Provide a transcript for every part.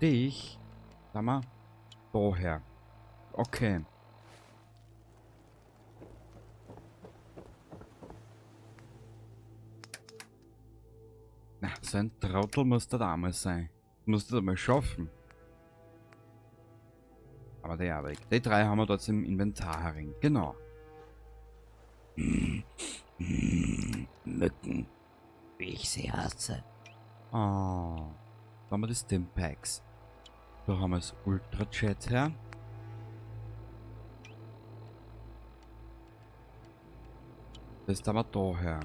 Dich, sag mal, daher. Okay. Na, so ein Trottel muss das auch mal sein. Muss das mal schaffen. Aber der auch weg. Die drei haben wir dort im Inventar herin. Genau. Mücken. Wie ich sie hasse. Oh. Da haben wir die Stimpacks. Da haben wir das Ultra-Jet her. Das haben wir da her.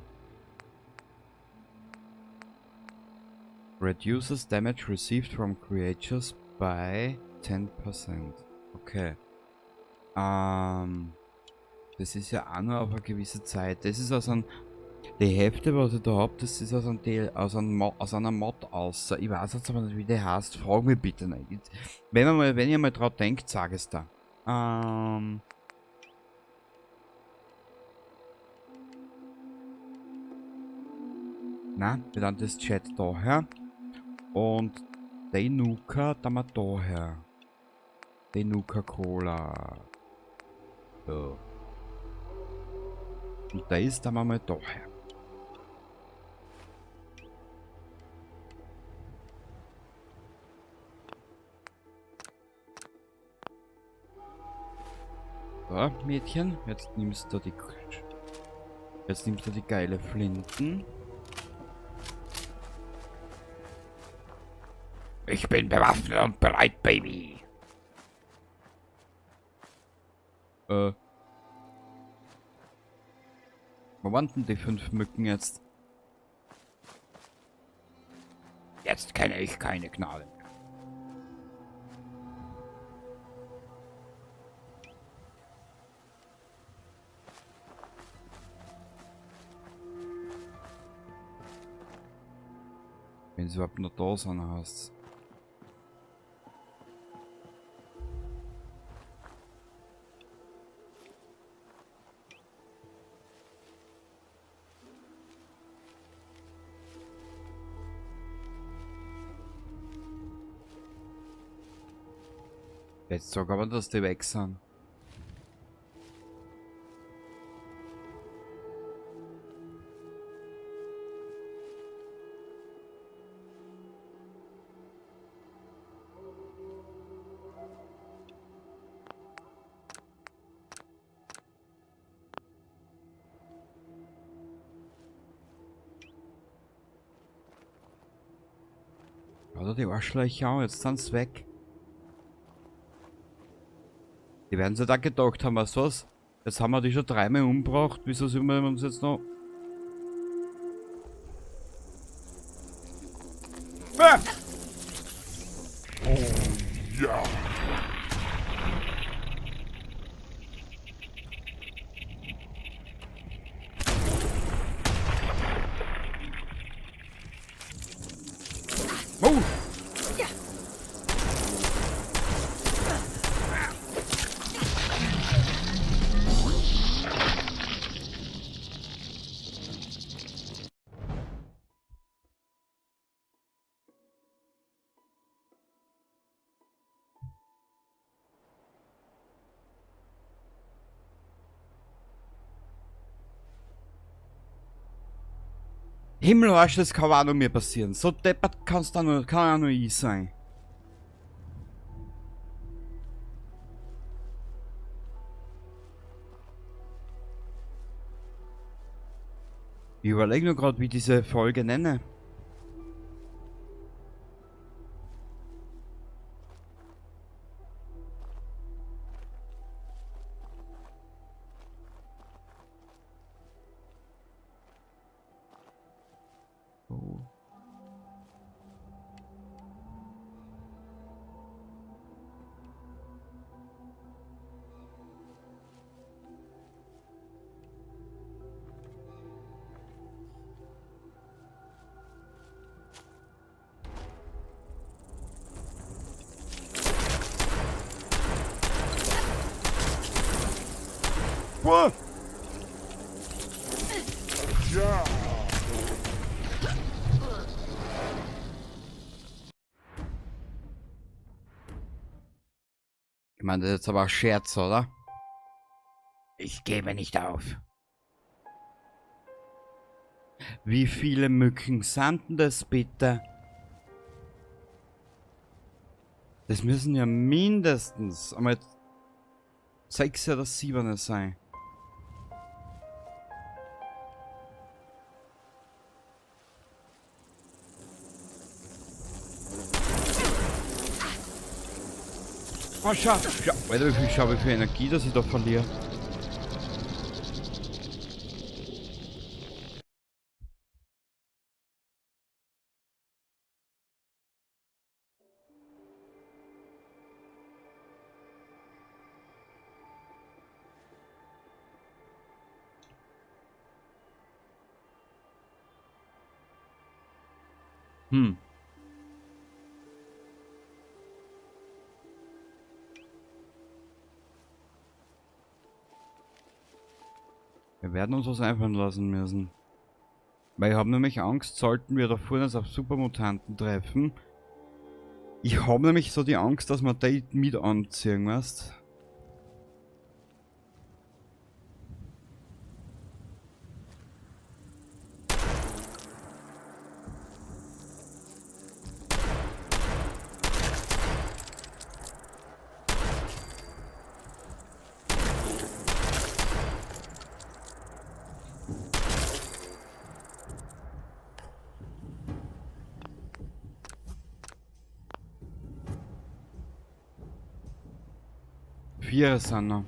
Reduces damage received from creatures by 10%. Okay. Das ist ja auch nur auf eine gewisse Zeit. Das ist aus einem... Die Hälfte, was ich da hab, das ist aus einem Teil, aus einem Mo-, aus einer Mod aus. Ich weiß jetzt aber nicht, wie die heißt. Frag mich bitte nicht. Wenn ihr mal dran denkt, sag es da. Na, wir dann das Chat da her. Und die Nuka, da mal da her. Die Nuka Cola. So. Und da ist dann mal da her. So, Mädchen, jetzt nimmst du die geile Flinten. Ich bin bewaffnet und bereit, Baby. Wo waren denn die 5 Mücken jetzt? Jetzt kenne ich keine Gnade mehr. Wenn sie überhaupt noch da sind, heißt's. Jetzt sag aber, dass die weg sind. Oder die Arschlöcher auch, jetzt sind sie weg. Die werden sich da gedacht haben, weißt du was? Jetzt haben wir die schon dreimal umgebracht, wieso sind wir uns jetzt noch... Ah! Oh ja! Oh! Himmelarsch, das kann auch nur mir passieren. So deppert kann's da nur, kann auch nur ich sein. Ich überlege nur grad, wie ich diese Folge nenne. Boah. Ja. meine, das ist jetzt aber ein Scherz, oder? Ich gebe nicht auf. Wie viele Mücken sind denn das bitte? Das müssen ja mindestens einmal 6 oder 7 sein. Oh, schau, schau, Alter, schau, wie viel Energie das ich da verliere. Hm. Wir werden uns was einfallen lassen müssen. Weil ich habe nämlich Angst, sollten wir da vorne auf Supermutanten treffen. Ich habe nämlich so die Angst, dass wir die mit anziehen, weißt? Vier sind noch.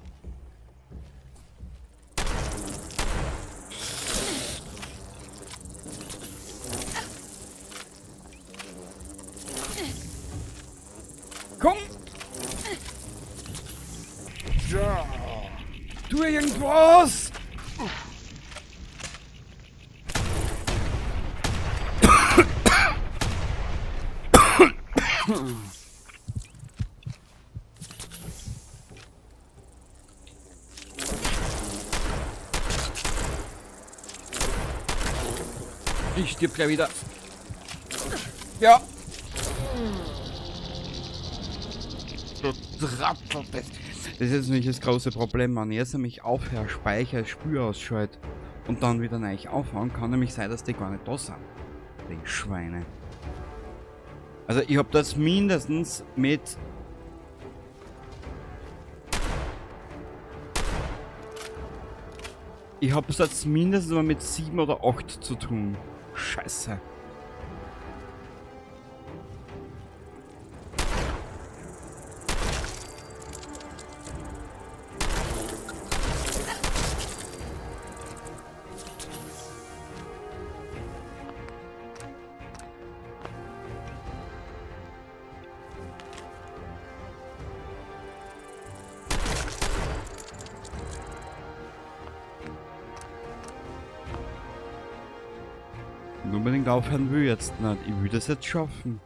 Komm! Ja! Tu irgendwas! Ich stirb gleich wieder. Ja. Du Trottel. Das ist nämlich das große Problem, wenn ich jetzt nämlich aufhöre, Speicher, Spür ausschalte und dann wieder neu aufhauen, kann nämlich sein, dass die gar nicht da sind. Die Schweine. Also ich hab das mindestens mit... Ich hab das jetzt mindestens mal mit 7 oder 8 zu tun. Scheiße. Unbedingt aufhören will ich jetzt nicht. Ich will das jetzt schaffen.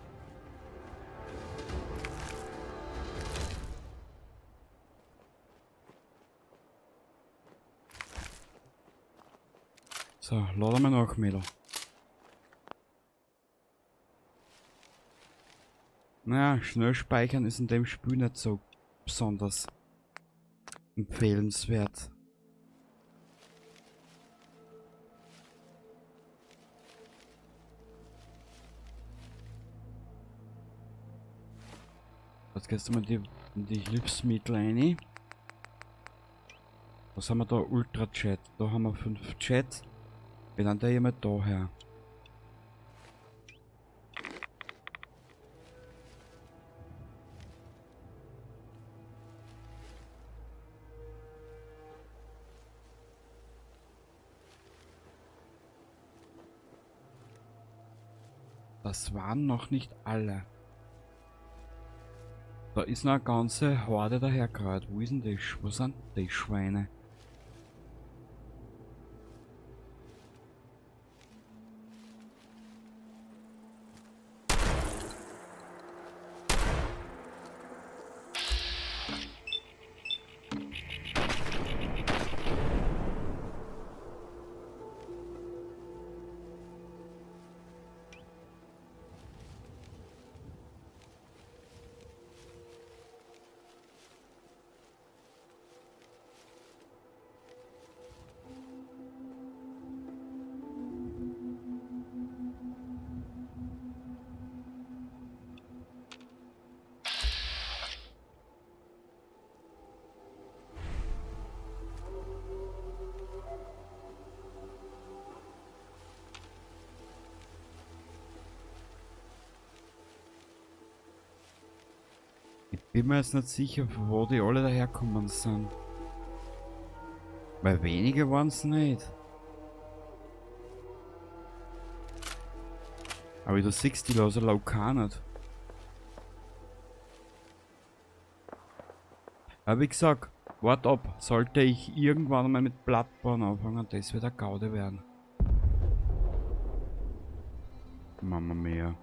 So, lade mal nach, Mädel. Naja, schnell speichern ist in dem Spiel nicht so besonders empfehlenswert. Jetzt gehst du mal in die Hilfsmittel rein. Was haben wir da? Ultra Jet. Da haben wir 5 Jet. Wir dann da jemand daher. Das waren noch nicht alle. Da ist noch eine ganze Horde dahergerollt. Wo ist denn die? Wo sind die Schweine? Bin mir jetzt nicht sicher, wo die alle daherkommen sind. Weil wenige waren es nicht. Aber du siehst, die lassen auch nicht. Aber wie gesagt, wart ab, sollte ich irgendwann mal mit Bloodborne anfangen, das wird eine Gaude werden. Mama mia.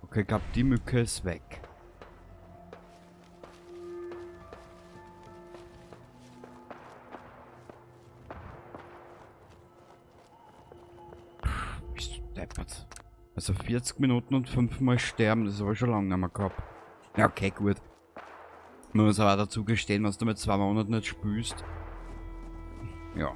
Okay, ich glaube, die Mücke ist weg. Puh, bist du deppert. Also 40 Minuten und 5 Mal sterben, das habe ich schon lange nicht mehr gehabt. Ja, okay, gut. Man muss aber auch dazu gestehen, was du mit 2 Monaten nicht spürst. Ja.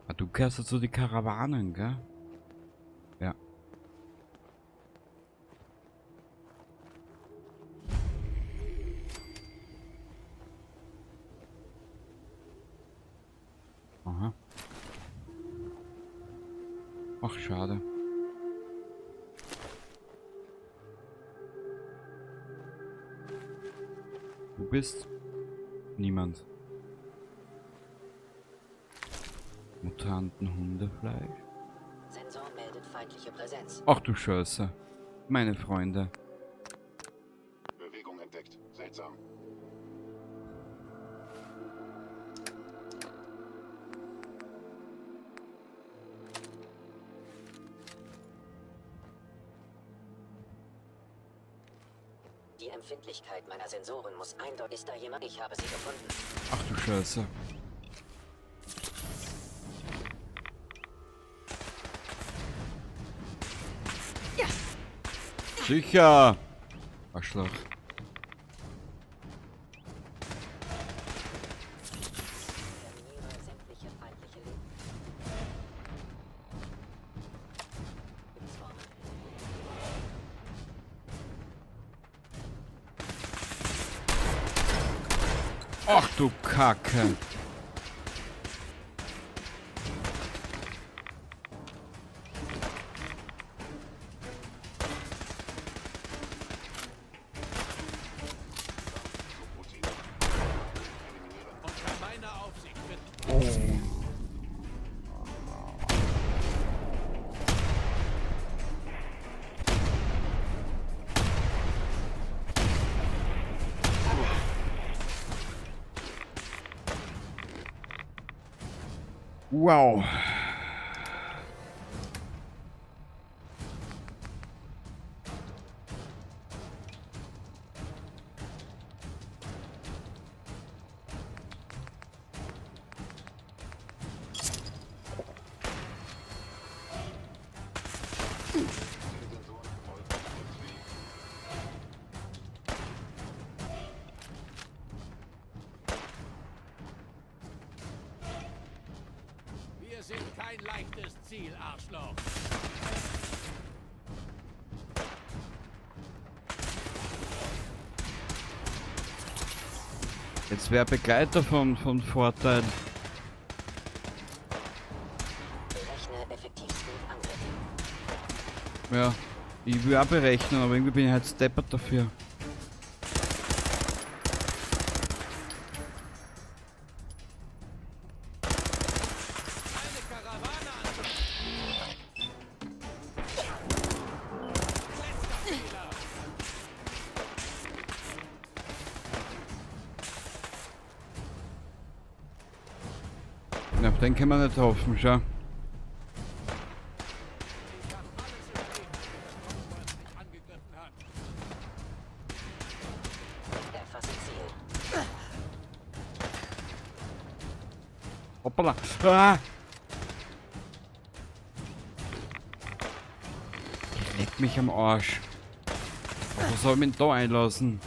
Ah, du gehörst ja zu den Karawanen, gell? Ja. Aha. Ach, schade. Du bist niemand. Mutanten-Hundefleisch. Sensor meldet feindliche Präsenz. Ach du Scheiße. Meine Freunde. Bewegung entdeckt. Seltsam. Die Empfindlichkeit meiner Sensoren muss eindeutig. Ist da jemand? Ich habe sie gefunden. Ach du Scheiße. Sicher! Arschloch. Terminiere sämtliche feindliche Lebensformen. Ach du Kacke. Unter meiner Aufsicht wird Wow. Wir sind kein leichtes Ziel, Arschloch. Jetzt wäre Begleiter von Vorteil. Berechne effektivsten Angriff. Ja, ich will auch berechnen, aber irgendwie bin ich halt deppert dafür. Eine Karawane an. Letzter Fehler. Na, auf den können wir nicht hoffen, schau. Ich hab alles im Griff, bis das Commonwealth mich angegriffen hat. Erfasse Ziel. Hoppala. Ah! Leck mich am Arsch. Was soll ich mich da einlassen?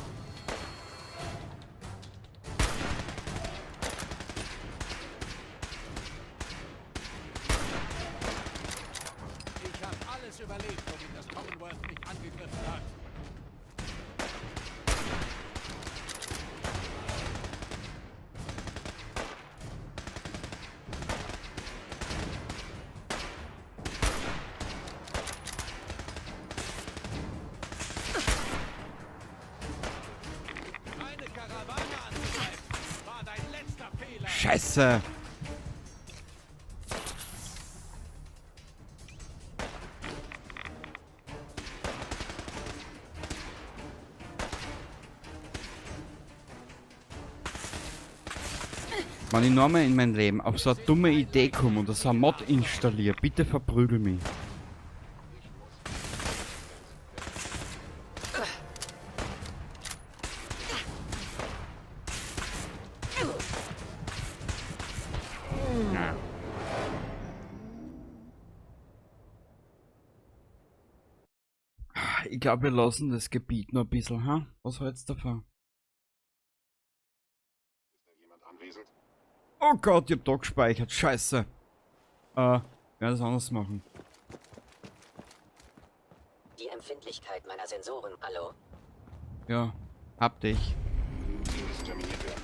Scheiße. Wenn ich nochmal in mein Leben auf so eine dumme Idee komme und so eine Mod installiere, bitte verprügel mich. Ja. Ich glaube, wir lassen das Gebiet noch ein bisschen, ha? Was hältst du davon? Ist da jemand anwesend? Oh Gott, ich hab da gespeichert. Scheiße. Wir werden das anders machen. Die Empfindlichkeit meiner Sensoren. Hallo? Ja, hab dich. Sie müssen terminiert werden.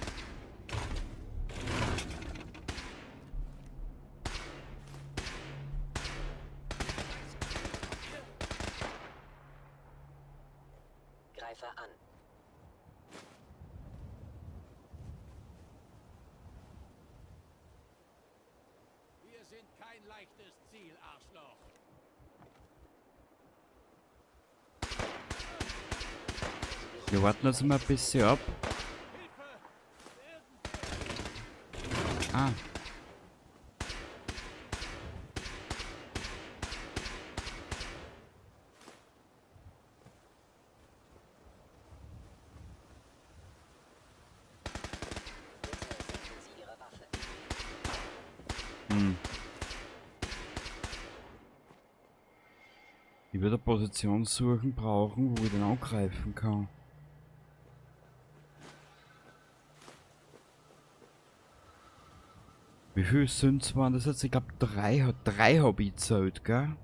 Greife an. Wir sind kein leichtes Ziel, Arschloch. Wir warten jetzt mal ein bisschen ab. Ah. Bitte senken Sie Ihre Waffe. Hm. Ich würde eine Position suchen brauchen, wo ich den angreifen kann. Wie viel sind's waren das jetzt? Ich glaube drei hab ich gezählt, gell?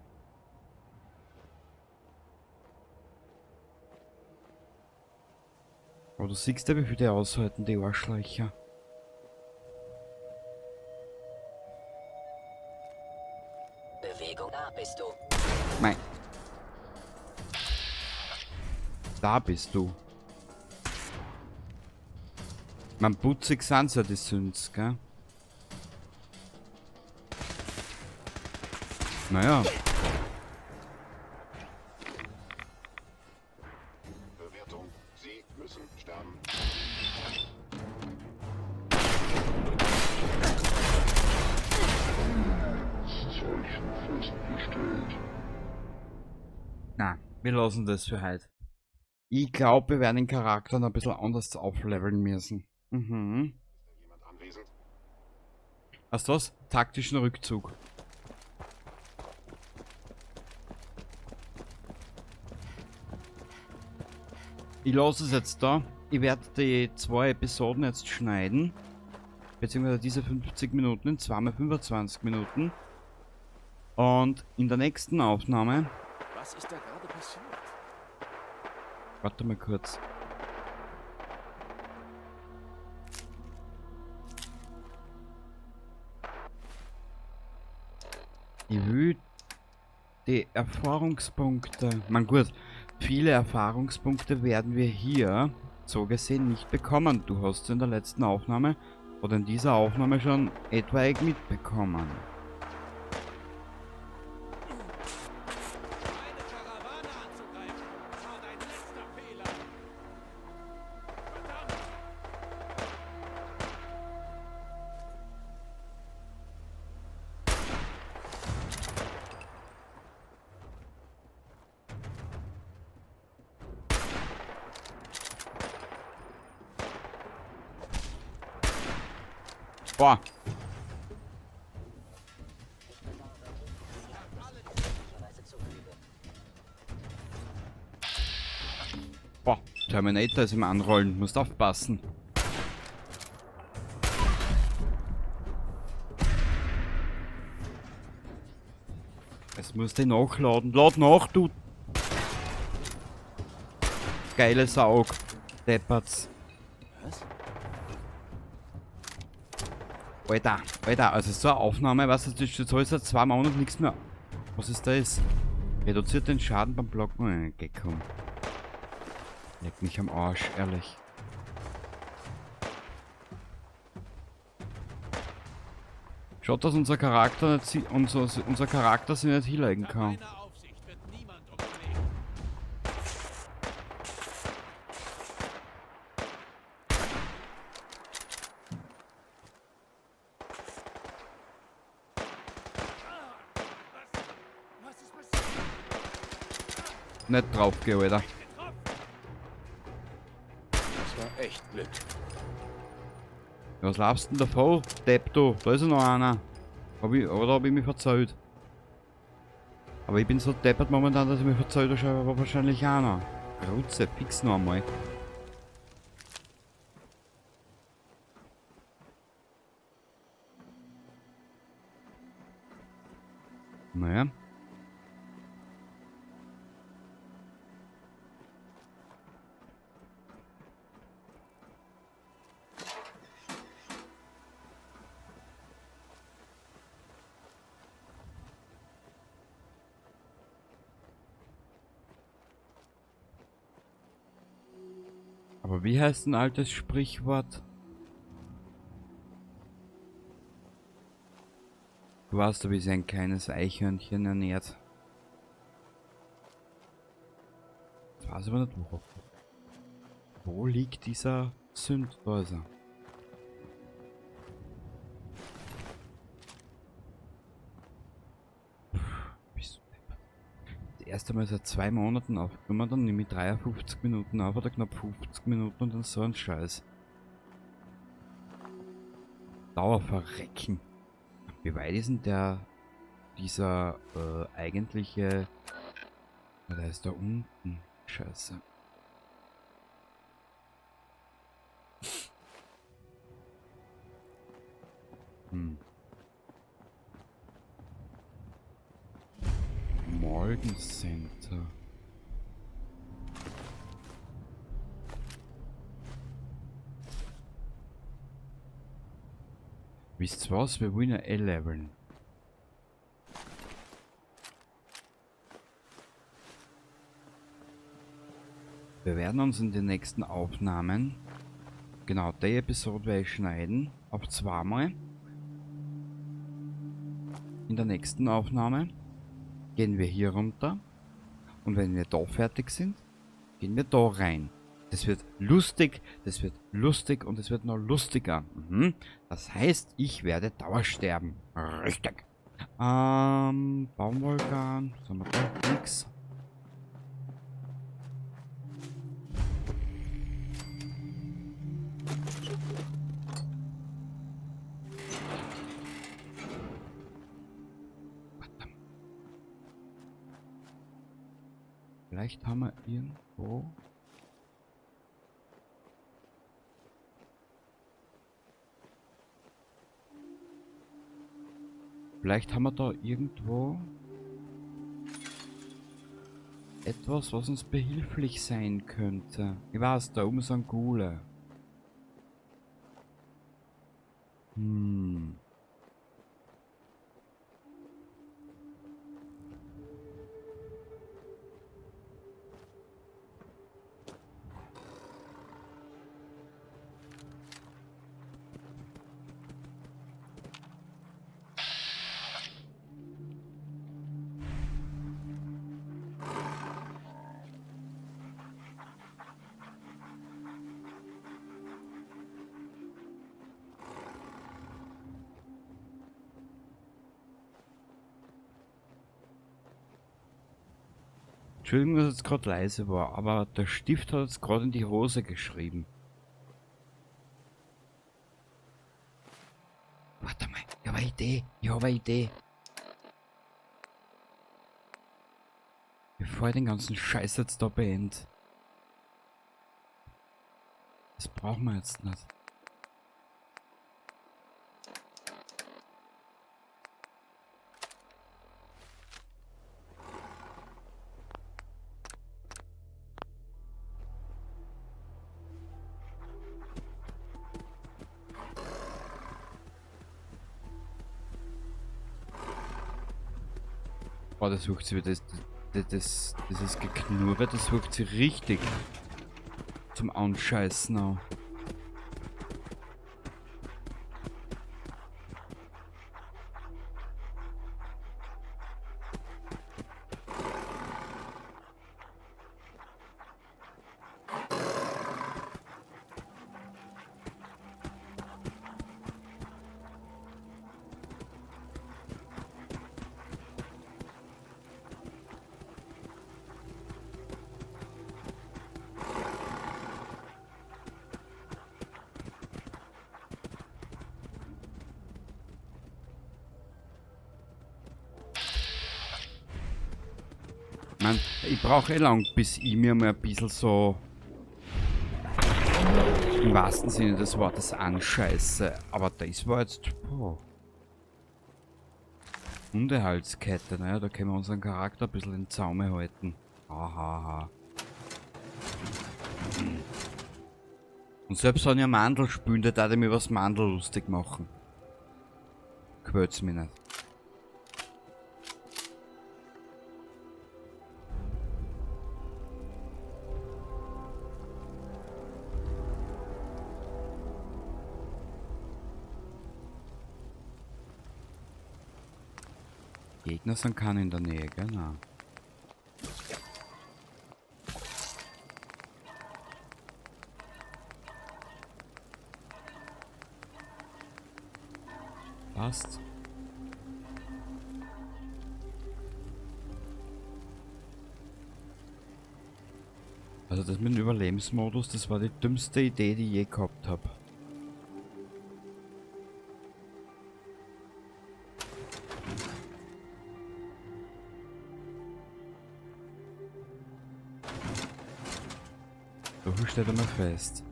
Aber du siehst ja, wie viel die aushalten, die Arschlöcher. Bewegung. Da bist du. Nein. Da bist du. Man putzig sind's ja die Sünds, gell? Naja. Bewertung. Sie müssen sterben. Na, wir lassen das für heute. Ich glaube, wir werden den Charakter noch ein bisschen anders aufleveln müssen. Mhm. Ist da jemand anwesend? Weißt du was? Taktischen Rückzug. Ich lasse es jetzt da. Ich werde die 2 Episoden jetzt schneiden. Beziehungsweise diese 50 Minuten in 2x25 Minuten. Und in der nächsten Aufnahme... Was ist da gerade passiert? Warte mal kurz. Ich will die Erfahrungspunkte. Man gut, viele Erfahrungspunkte werden wir hier so gesehen nicht bekommen. Du hast in der letzten Aufnahme oder in dieser Aufnahme schon etwaig mitbekommen. Meine Karawane anzugreifen, war dein letzter Fehler. Verdammt! Boah. Möglicherweise zu Genüge. Boah, Terminator ist im Anrollen, musst aufpassen. Es muss den nachladen. Lad nach, du! Geile Saug. Deppert's. Was? Alter, Alter, also so eine Aufnahme, weißt du, das ist seit 2 Monaten nichts mehr. Was ist das? Reduziert den Schaden beim Blocken. Geh, komm. Leck mich am Arsch, ehrlich. Schaut, dass unser Charakter nicht, unser Charakter sich nicht hinlegen Unter kann. meiner Aufsicht wird niemand umgelegt. Was ist passiert? Nicht draufgehen, Alter. Das war echt Glück. Was laufst denn davor? Depp, du. Da ist ja noch einer. Hab ich, oder hab ich mich verzählt? Aber ich bin so deppert momentan, dass ich mich verzählt habe, aber wahrscheinlich einer. Grutze, fix noch einmal. Naja. Aber wie heißt ein altes Sprichwort? Du weißt, wie sich ein kleines Eichhörnchen ernährt. Ich weiß aber nicht, wo. Wo liegt dieser Sünd? Da ist er. Puh, bist du deppert. Das erste Mal seit 2 Monaten aufgenommen, dann nehme ich 53 Minuten auf oder knapp 50 Minuten und dann so ein Scheiß. Dauerverrecken. Wie weit ist denn dieser eigentliche... Na, der ist da unten. Scheiße. Morgan Center. Wisst ihr was? Wir wollen ja eh leveln. Wir werden uns in den nächsten Aufnahmen, genau die Episode werde ich schneiden, auf zweimal. In der nächsten Aufnahme gehen wir hier runter und wenn wir da fertig sind, gehen wir da rein. Das wird lustig, das wird lustig und es wird noch lustiger. Das heißt, ich werde dauersterben. Richtig. Baumwollgarn, was haben wir da? Nix. Vielleicht haben wir irgendwo... Vielleicht haben wir da irgendwo etwas, was uns behilflich sein könnte. Ich weiß, da oben sind Ghule. Entschuldigung, dass es jetzt grad leise war, aber der Stift hat jetzt grad in die Hose geschrieben. Warte mal, ich hab eine Idee, ich hab eine Idee. Bevor ich den ganzen Scheiß jetzt da beende. Das brauchen wir jetzt nicht. Boah, das sucht sie wieder, dieses Geknurre, das sucht sie richtig zum Anscheißen an. Ich mein, ich brauche eh lang, bis ich mir mal ein bisschen so im wahrsten Sinne des Wortes anscheiße. Aber das war jetzt... Boah. Hundehalskette, naja, da können wir unseren Charakter ein bisschen in Zaume halten. Hahaha. Und selbst wenn ich Mandel spülen, der darf ich mir was Mandel lustig machen. Quält's mich nicht. Gegner sind keine in der Nähe, gell? Nein. Passt. Also das mit dem Überlebensmodus, das war die dümmste Idee, die ich je gehabt hab. So viel steht einmal fest.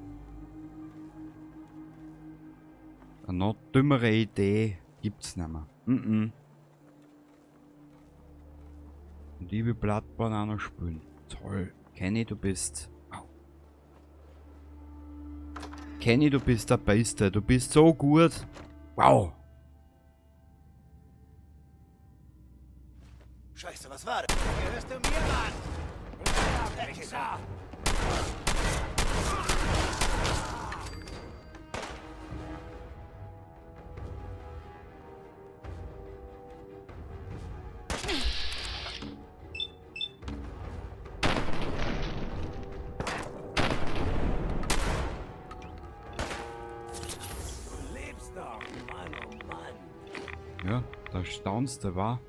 Eine noch dümmere Idee gibt's nicht mehr. Mm-mm. Und ich will Bloodborne auch noch spielen. Toll. Kenny, du bist... Au. Kenny, du bist der Beste. Du bist so gut. Wow. Scheiße, was war das? Gehörst du mir, Mann? Wichser! Ja, da staunst du, wa?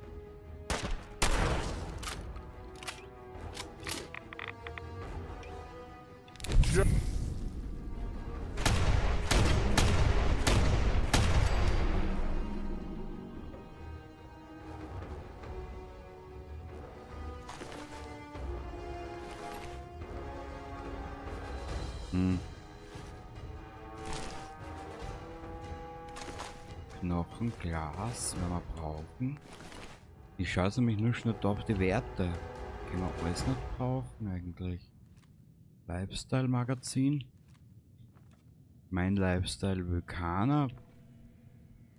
Knochen, Glas, werden wir brauchen. Ich schaue nämlich nur schnell da auf die Werte. Können wir alles nicht brauchen eigentlich. Lifestyle-Magazin. Mein Lifestyle Vulkaner.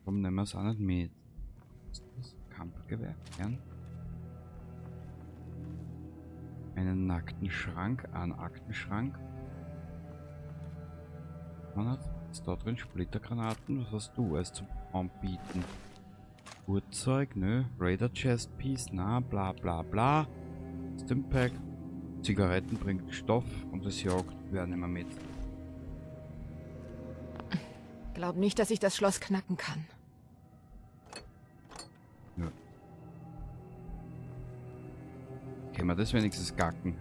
Warum nehmen wir es auch nicht mit? Was ist das? Kampfgewehr? Gern. Einen nackten Schrank, einen Aktenschrank. Man hat ist da drin Splittergranaten. Was hast du alles zum Anbieten? Uhrzeug, ne? Raider Chest Piece, na, bla bla bla. Stimpack. Zigaretten bringt Stoff und das jagt. Wer nehmen wir mit? Glaub nicht, dass ich das Schloss knacken kann. Ja. Können wir das wenigstens knacken?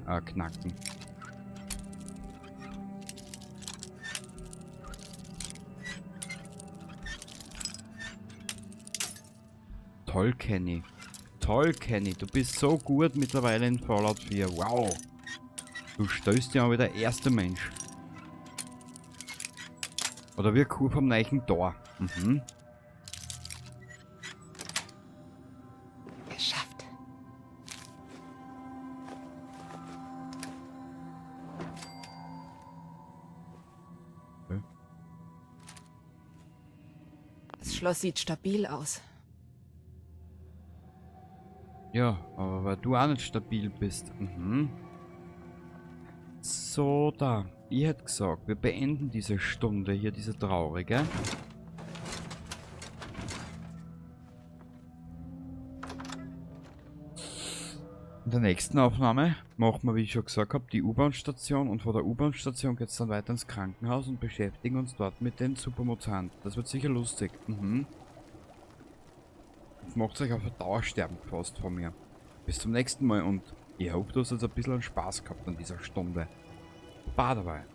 Toll, Kenny. Toll, Kenny. Du bist so gut mittlerweile in Fallout 4. Wow. Du stößt ja wieder der erste Mensch. Oder wir Kuh vom neuen Tor. Mhm. Geschafft. Okay. Das Schloss sieht stabil aus. Ja, aber weil du auch nicht stabil bist. Mhm. So, da. Ich hätte gesagt, wir beenden diese Stunde hier, diese traurige. In der nächsten Aufnahme machen wir, wie ich schon gesagt habe, die U-Bahn-Station. Und vor der U-Bahn-Station geht's dann weiter ins Krankenhaus und beschäftigen uns dort mit den Supermutanten. Das wird sicher lustig. Mhm. Macht euch auf ein Dauersterben gefasst von mir. Bis zum nächsten Mal und ich hoffe, du hast jetzt ein bisschen Spaß gehabt an dieser Stunde. Bye dabei.